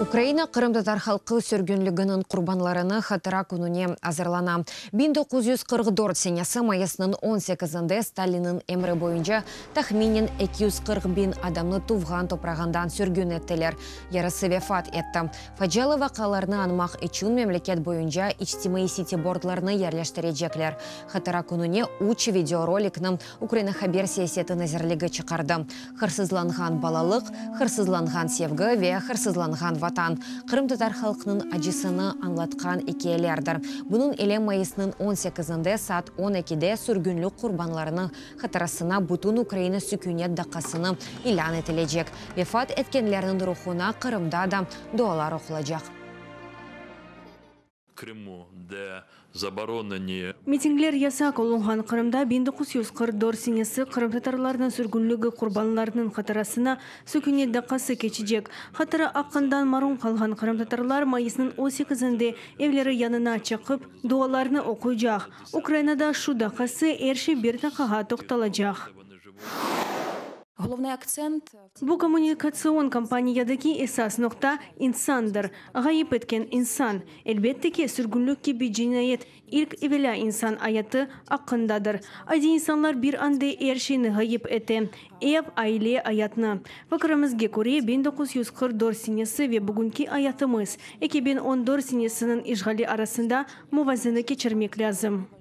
Ukraina qırımtatar halqı sürgünliginiñ qurbanlarını hatıra kününe azırlana. 1944 senesi mayısnıñ 18-inde Stalinniñ emri boyunca tahminen 240 biñ adamnı tuvğan toprağından sürgün ettiler, yarısı vefat etti. Facialı vaqialarnı añmaq içün memleket boyunca içtimaiy siti-bordlarnı yerleştirecekler. Hatıra kününe üç videorolikni Ukraina haber siyaseti nazirligi çıqardı, Hırsızlanğan balalıq, Hırsızlanğan sevgi ve Hırsızlanğan Vatan, qırımtatar halqınıñ acısını añlatqan ikâyelerdir. Bunıñ ile mayısnıñ 18-inde saat 12-de sürgünlik qurbanlarınıñ hatırasına bütün Ukraina sükünet daqqasını ilân etilecek. Vefat etkenlerniñ ruhuna Qırımda da dualar oqulacaq. Krımu, de zaboroneni. Mitingler yasaq olunğan Qırımda 1944 senesi qırımtatarlarnıñ sürgünligi qurbanlarınıñ hatırasına sükünet daqqası keçecek. Hatıra aqqından marum qalğan qırımtatarlar mayısnıñ 18-inde evleri yanına çıqıp, dualarnı oquycaq. Ukrainada şu daqqası er şey bir daqqağa toqtalacaq. Головний акцент Bu kommunikatsion kampaniyadaki esas noqta insandır. Ğayıp etken insan. Elbette ki, sürgünlik kibi cinayet ilk evelâ insan ayatı aqqındadır. Adiy insanlar bir ande er şeyni ğayıp ete, ev, aile, ayatnı. Fikirimizge köre, 1944 senesi ve bugünki ayatımız, 2014 senesiniñ işğali arasında muvazene keçirmek lâzim.